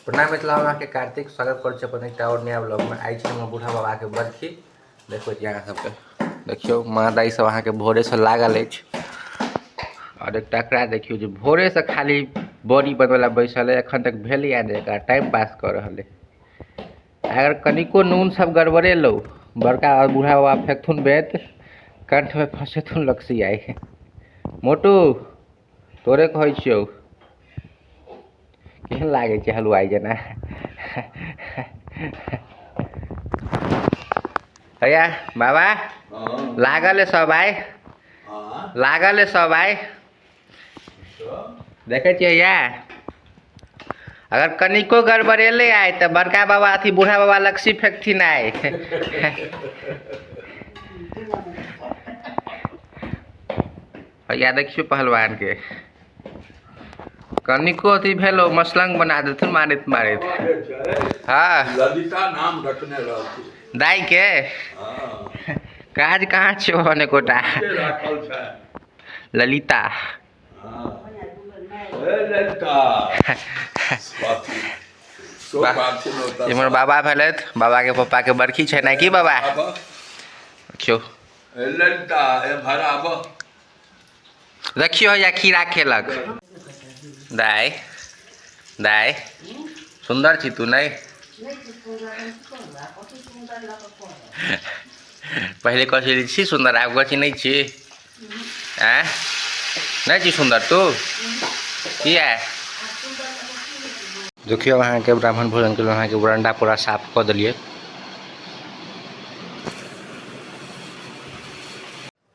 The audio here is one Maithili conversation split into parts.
प्रणाम मिथिला, हम अहाँके कार्तिक स्वागत करै छी अपन एकटा और नया ब्लॉगमे। आइ छै हमर बूढ़ा बाबाके बरखी। देखो छी अहाँ सबके, देखियौ माँ दाइ सब अहाँके भोरेसँ लागल अछि। और एकटा एकरा देखियौ जे भोरेसँ खाली बड़ी बनबै लए बैसल है, एखन तक भेलैए नहि, एकरा टाइम पास कऽ रहल है। अगर कनिको नून सब गड़बड़ेलौ, बड़का बूढ़ा बाबा फेकथुन बेत, कंठमे फँसेथुन लक्सी। आइ मोटू तोरे कहै छियौ, केहन लागै छै हलुआइ जेना? भैया बाबा लागल है सब, आइ लागल है सब। आइ देखै छियै या अगर कनिको गड़बड़ेलै आइ तऽ बड़का बाबा अथी बूढ़ा बाबा लक्सी फेकथिन आइ। भैया देखियौ पहलवान के कनिको अथी भेलो मसलंग बना देथुन मारैत मारैत। हाँ ललिता नाम रखने रहथिन दाई के। काज कहाँ छै ओहन एकोटा राखल छै ललिता। ललिता इमहर बाबा भेलथि, बाबा के पप्पा के बरखी छै ने की बाबा? देखियौ ललिता एम्हर आब, देखियौ या खीरा खेलक। दाइ दाइ सुन्दर छी तू नहीं? पहिले कहै छी सुन्दर, आब कहै छी नहीं छी। आँय नहीं छी सुन्दर तू किया? देखियौ अहाँके ब्राह्मण भोजन के अहाँके बरंडा पूरा साफ कऽ देलियै।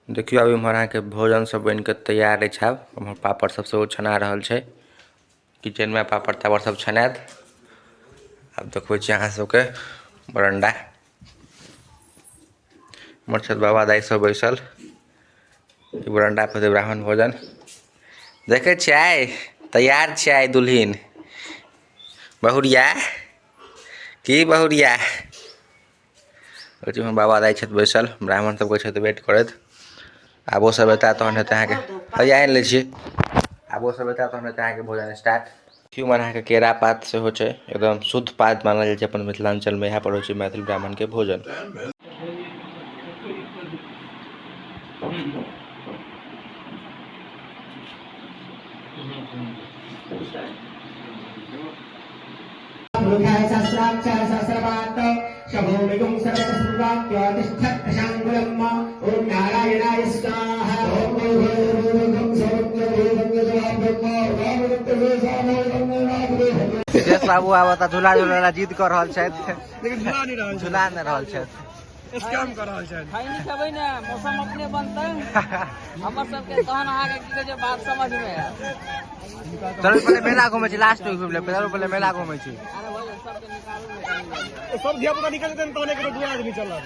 देखियौ आब इम्हर अहाँके भोजन सब बनिके तैयार अछि। आब एम्हर पापड़ सब सेहो छना रहल छै, किचनमे पापड़ तापड़ सब छनायत। आब देखबै छी अहाँ सबके बरंडा। इम्हर छथि बाबा दाइ सब बैसल ई बरंडा पर ब्राह्मण भोजन। देखै छियै तैयार छियै दुल्हिन बहुरिया की बहुरिया? ओहिमे बाबा दाइ छथि बैसल, ब्राह्मण सबके छथि वेट करैत। आब ओ सब एता तहन हेतै अहाँके। हैया आनि लै छी, आब ओ सब एता तहन हेतै अहाँके भोजन स्टार्ट। इम्हर अहाँके केरा पात सेहो छै, एकदम शुद्ध पात मानल जाइ छै अपन मिथिलाञ्चलमे। इएह पर होइ छै मैथिल ब्राह्मणके भोजन। रितेश बाबू आब तऽ झूला झूला जिद कऽ रहल छथि, लेकिन झूला नहि रहल, झूला नहि रहल छथि, स्कैम कऽ रहल छथि। खैनी खेबै ने, मौसम अपने बनतै हमर सबके, तहन अहाँके की कहै छै बात समझमे आयत। चलू पहिले मेला घुमै छी, लास्ट मे घुमि लेब। चलू पहिले मेला घुमै छी। अरे भैया सबके निकालू ने कनि। सब धिया पुता निकल जेतै तहन एक दू आदमी चलत।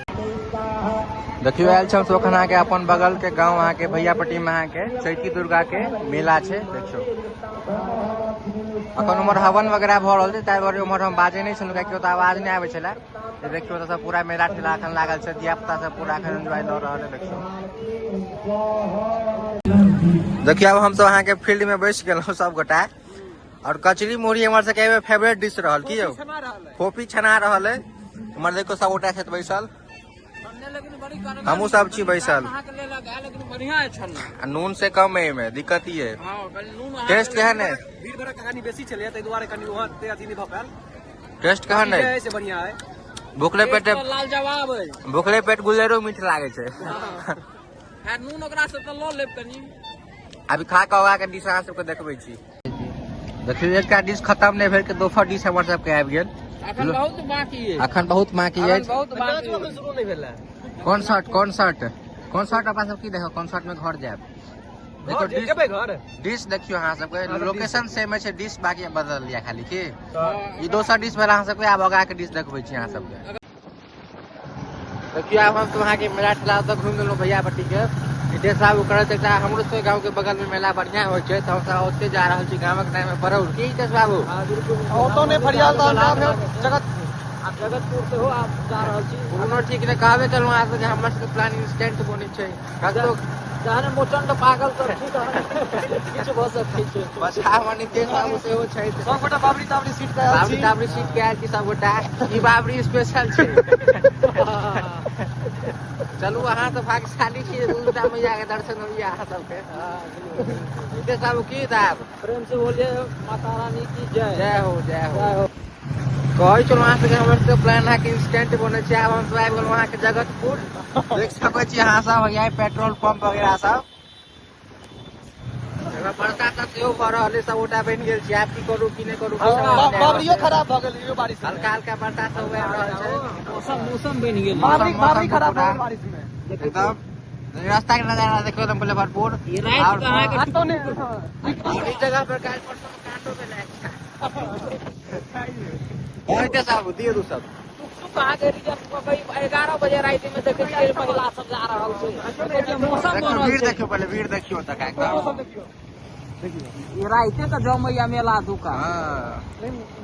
देखियौ आयल छी हमसब एखन अहाँके अपन बगल के गाँव अहाँके भैयापट्टी में अहाँके चैती दुर्गा के मेला छै। देखियौ अखन उम्हर हवन वगैरह भऽ रहल छै, ताहि दुआरे उम्हर हम बाजै नहि छलहुँ, कियाकि ओतऽ आवाज नहि आबै छलै। देखियौ ओतऽ सब पूरा मेला ठेला एखन लागल छै, धिया पुता सब पूरा एखन एन्जॉय लऽ रहल है। देखियौ देखियौ आब हमसब अहाँके फील्ड में बैस गेलहुँ सब गोटा। और कचरी मुरही हमर सबके एहिमे फेवरेट डिश रहल की यौ, फोफी छना रहल है। उम्हर देखियौ सब गोटा छथि बैसल, हमहूँ सब छी बैसल। आ नून से कम है एहिमे, दिक्कत ई है। टेस्ट केहन है? भीड़ भड़क्का कनि बेसी छलै ताहि दुआरे कनि ओहन अथी नहि भऽ पायल। टेस्ट केहन है? से बढ़िया है। भुखले पेट लाल जवाब है, भुखले पेट गुजरो मीठ लागे छै। खैर नून ओकरा से तऽ लऽ लेब कनि। अभी खा कऽ ओकरा के डिश अहाँ सबके देखबै छी। देखियौ एकटा डिश खतम नहि भेल के दोसर डिश हमर सबके आबि गेल। अखन बहुत बाकी अछि, अखन बहुत बाकी अछि, बहुत बाकी अछि। शुरू नहि भेल है। कॉन्सर्ट कॉन्सर्ट कॉन्सर्ट अपना सब की देखो कॉन्सर्ट में घर जायब। देखो डिश जेबै घर, डिश देखियौ अहाँ सबके लोकेशन सेम छै, डिश बाकी बदल लिया खाली की ई दोसर डिश भेल अहाँ सबके। आब आगा के डिश देखबै छी अहाँ सबके। देखियौ आब हम सब अहाँके मेला ठेला ओतऽ घुमि गेलहुँ भैयापट्टी के। रितेश बाबू करैत एकटा हमरो सबके गाँव के बगल में मेला बढ़िया होइ छै, तऽ हमसब ओते जा रहल छी गामक नाम बरौर की रितेश बाबू? ओतऽ नहि फरियाल तऽ जगत जगतपुर सेहो आब जा रहल छी। कोनो ठीक नहि, कहबे केलहुँ अहाँ सबके हमर सबके प्लान इंस्टेंट बनै छै। कतौ जहन मोचंड पागल सब छी तहन किछु भऽ सकै छै। बसहा मनी बाबू सेहो छै। सब गोटा बाबरी ताबरी सीट के आयल बाबरी छी। ताबरी सीट के आयल छी सब गोटा। ई बाबरी स्पेशल छै। चलू अहाँ तऽ भाग्यशाली छी, दूटा मैया के दर्शन होइया अहाँ सबके। नितेश बाबू की दाब? प्रेम से बोलिए माता रानी की जय। जय हो, जय हो। जय हो। कहै छलहुँ अहाँ सबके हमर सबके प्लान अहाँके इंस्टेंट बनै छै। आब हमसब आबि गेलहुँ अहाँके जगतपुर। देख सकै छी अहाँ सब यहाँ पेट्रोल पंप वगैरह सब। एहिमे बरसा सब सेहो भऽ रहल है, सब गोटा बनि गेल छी। आब की करू की नहि करू, किछु समझ नहि आबि रहल बाबरियो छै। खराब भऽ गेल इहो बारिश में। हल्का हल्का बरसा सब आबि रहल छै। मौसम मौसम बनि गेल। बाबरी मौसम बाबरी खराब भऽ पूरा। गेल बारिश में। एकदम रास्ता के नजारा देखियौ एकदम पहिले भरपूर। ई राति और के अहाँके आ तो नहि और इस जगह पर काल्हि परसों में कांडो भेलै एकटा। नितेश बाबू दियौ दू सब। टुक अहाँके रिजर्व कऽ के 11 बजे राति में देखै छियै महिला सब जा रहल छै। देखै छियै मौसम देखियौ बनल भीड़ छै। देखियौ, पहिले भीड़ देखियौ तक एकदम। ई रातिे के जमैया मेला दुकान। हाँ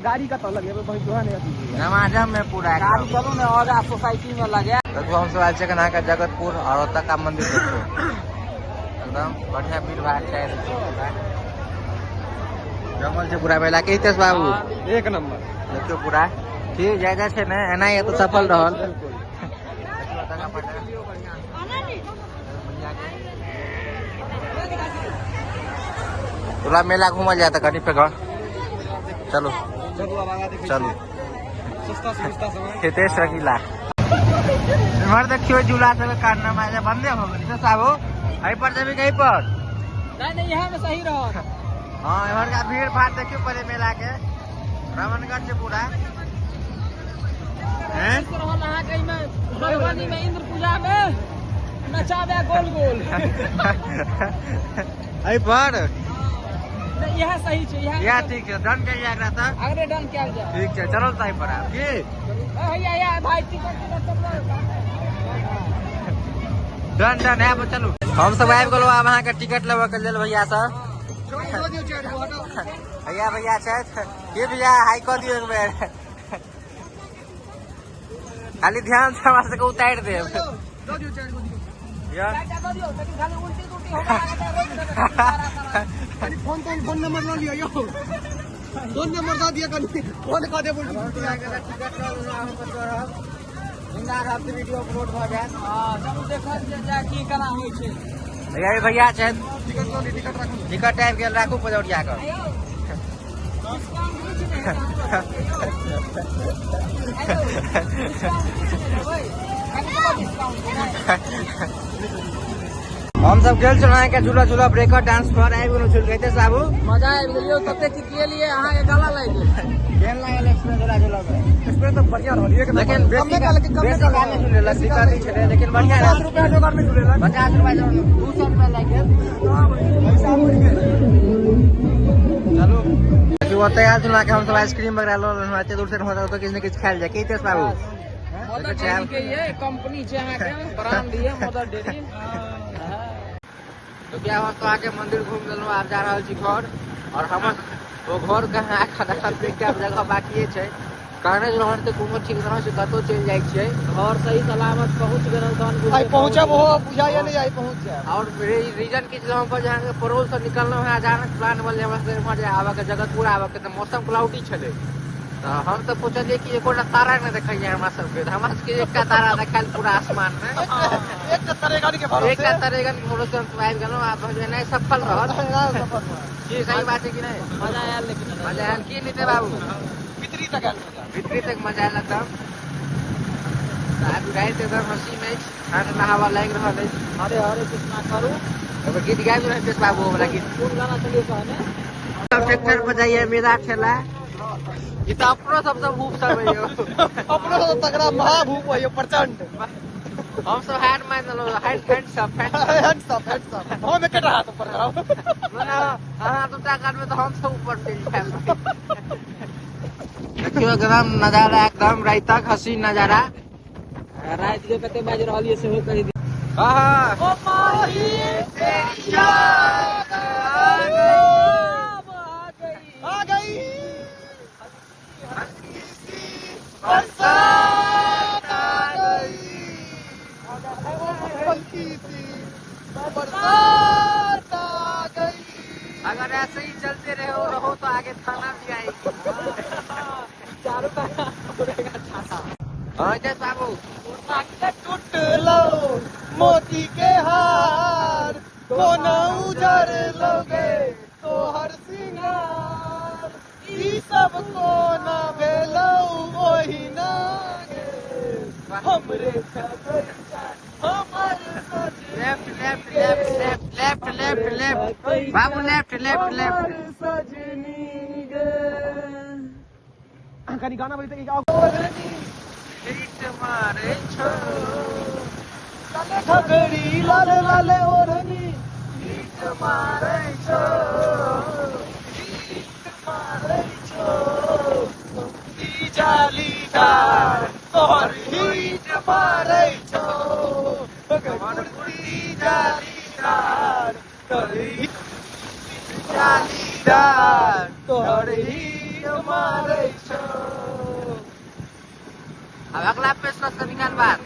गाड़ी कतऽ लगेबै बहिन तोरा नहि अथी होइया। झमाझम में पूरा गाड़ी एकदम। चलू ने औजा सोसाइटी में लगे। देखो हम सब आयल छी एखन अहाँके जगतपुर और ओतका मंदिर देखियौ एकदम बढ़िया भीड़ भाड़ छै पूरा। जमल छै पूरा मेला के। हितेश बाबू एक नंबर देखियौ पूरा ठीक जाय जाय छै ने, एना ही तऽ सफल रहल। बिल्कुल। देखियौ ओतका बढ़िया। पूरा मेला घूमल जाय तऽ कनि फेर घर चलू। चलू आब आगाँ देखै चलू। छियै। सस्ता सस्ता समय। हितेश रंगीला इम्हर देखियौ झूला सब के कारनामा जे बंदे भऽ गेल। हितेश बाबू एहि पर जेबी कि एहि पर? नहीं नहीं इएह में सही रहत। हाँ इम्हर का भीड़ भाड़ देखियौ पहिले मेला के, रावणगढ़ छै पूरा। हैं? रहल अहाँके एहिमे मधुबनी में इंद्र पूजा में नचाबे गोल गोल। एहि पर नहीं, इएह सही छै, इएह इएह ठीक छै। डन कयल जाय एकरा तऽ। अगले डन कयल जाय। ठीक छै चलल तऽ एहि पर आब की। भैया या भाई टिकट टिकट सब लऽ। डन डन आब चलू। हम सब आबि गेलहुँ आब अहाँके टिकट लेबऽ के लेल भैया सब। भैया भैया छथि की भैया हाई कऽ दियौ एक बेर। खाली ध्यान से हमरा सबके उतारि देब। यौ। चारिटा दऽ दियौ, लेकिन खाली उल्टी तुल्टी होबऽ लागत तऽ रोकि देबै। कनि फोन तोन फोन नंबर लऽ लिअ यौ, फोन नंबर दऽ दिअ कनि फोन कऽ देब उल्टी तुल्टी आके। टिकट लऽ लेलहुँ, आब हम चढ़ब जिंदा रहब तऽ वीडियो अपलोड भऽ जायत। हँ चलू देखल जे जाय की केना होइ छै। भैया भैया छथि। टिकट लऽ लिअ, टिकट राखू। टिकट आबि गेल, राखू पजौरिया कऽ। आयौ, डिस्काउंट किछु नहि हेतै हमरा। आयौ, डिस्काउंट किछु नहि देबै। कनिकबो डिस्काउंट नहि। हम सब गेल छलहुँ अहाँके झूला झूला ब्रेकर डांस पर आबि गेलहुँ झूल के। हितेश बाबू मजा आबि गेल यौ, तते चिचिएलियै अहाँके गला लागि गेल। केहन लागल एक्सप्रेस झूला झूला में? एक्सप्रेस तऽ बढ़िया रहल, एक नंबर। लेकिन बेसी कमे काल के कमे बेसी काल काल नहि झूलेलक, दिक्कत ई छलै, लेकिन बढ़िया 50 रहल। रुपया जोगाड़ नहि झूलेलक। 50 रुपया जोड़ 200 रुपया लागि गेल। पैसा बुझि गेल। चलू देखियौ ओतऽ आयल छलहुँ अहाँके हमसब आइसक्रीम वगैरह लऽ लेलहुँ। एते दूर से रहल तऽ किछु ने किछु खायल जाय। की हितेश बाबू? मदर डेयरी के ये कंपनी छै अहाँके, ब्रांड ये मदर डेयरी। तो क्या हम तो आके मंदिर घूम लेलहुँ, आब जा रहल छी घर। और हमर ओ घर कहाँ एखन एकटा जगह बाकिए छै। कहने रहल तऽ कोनो ठीक रहल छै, कतहु चलि जाइ छियै। घर सही सलामत पहुँच गेलहुँ तहन आइ पहुँचब हो बुझाइए नहि आइ पहुँच जायब। और रीजन की छलै हम पर जे अहाँके परोल से निकललहुँ हँ, अचानक प्लान बनलै हमरा सबके एम्हर जे आबऽके जगतपुर आबऽके, तऽ मौसम क्लाउडी छलै। तऽ हम तऽ सोचलियै कि एकोटा तारा नहि देखैया हमरा सबके, तऽ हमरा सबके एकटा तारा देखायल पूरा आसमान में। एकटा तरेगन के भरोसे, एकटा तरेगन के भरोसे हम सब आबि गेलहुँ। आब एनाइ सफल रहल। की सही बात छै कि नहि? मजा आयल लेकिन। मजा आयल की नीते बाबू? भीतरी तक आयल मजा। भीतरी तक मजा आयल एकदम। आब राति एकदम हँसी में अछि, ठंडा हवा लागि रहल अछि। हरे हरे कृष्णा करू। एगो गीत गाबि रहल छै बाबू, ओ वाला गीत। कोन गाना चलिए कहने? सब ट्रैक्टर पर जाइए मेला ठेला। ई तऽ अपनो सब सब भूप सब है यौ। अपनो सब तगड़ा महाभूप है यौ, प्रचंड। हम सब हार मान लेलहुँ, हैंड हैंड सब hand. Hands up, hands up. हम एकेटा हाथ ऊपर करब। अहाँ दूटा करबै तऽ हम सब ऊपर चलि जायब। देखियौ एकदम नजारा, एकदम रातिक हसीन नजारा। राति के कते बाजि रहल ये सेहो कहि दियौ। हाँ। ओ माही आ गई बरसात आ गई, हल्की सी। बरसात आ गई। अगर ऐसे ही चलते रहो रहो तो आगे थाना भी आएगी। चारों का हाँ जय बाबू टूट लो मोती के हार, कोना उजर लोगे तोहर सिंगार, ई सब कोना भेलौ ओही ना गे, हमरे हमर left left left left left left left बाबू लेफ्ट लेफ्ट लेफ्ट सजनी गे। कनी गाना बजते कि मारे छो घगड़ी लाल लाल ओढ़नी हीट मारै छो, हीट मारै छो, ई जालीदार तोहर हीट मारै छो, कुर्ती जालीदार तोहर हीट जालीदार तोहर हीट मारै छो। अब अगला पेशकश का निकाल बात।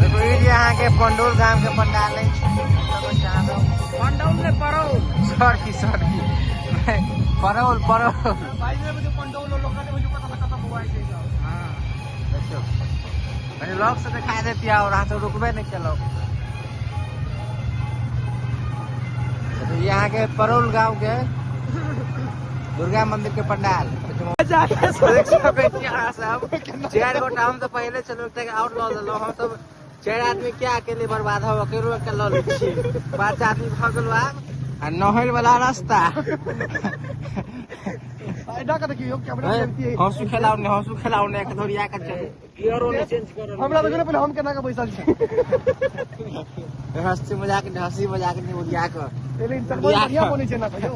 देखो ये यहाँ के पंडौल गांव के पंडाल है। पंडौल ने परौल, सॉरी सॉरी परौल परौल। भाई ने मुझे पंडौल लोग ने मुझे पता लगा था मोबाइल से। हाँ देखियो मैंने लॉक से दिखा देती है और हाथ रुकबे नहीं चलो। तो यहाँ के परौल गांव के दुर्गा मंदिर के पंडाल देख सकै छी अहाँ सब। चारि गोटा हम तो पहले चलू और लऽ लेलहुँ। हम सब 4 आदमी क्या अकेले बर्बाद हो, अकेलो के लऽ लै छियै। 5 आदमी भऽ गेलहुँ आब। आ नहर वाला रास्ता हंसू खेलाउ ने, हंसू खेलाउ ने, एक धोरिया के चलू। हमरा देखो ने पहले हम केना के बैसल छी। हंसी मजाक ने, हंसी मजाक ने उड़िया के लेकिन सरपंच बढ़िया बोलै छै ना कहियो।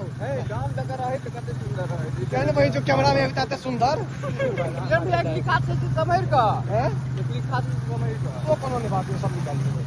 गाम जकर रहै त कते सुंदर रहै। केहन बहिन जो कैमरा में अभी ताते सुंदर। जब एक लिखा से समझ क हैं? एक लिखा से समझ क ओ कोनो नहीं बात, सब निकाल देबै।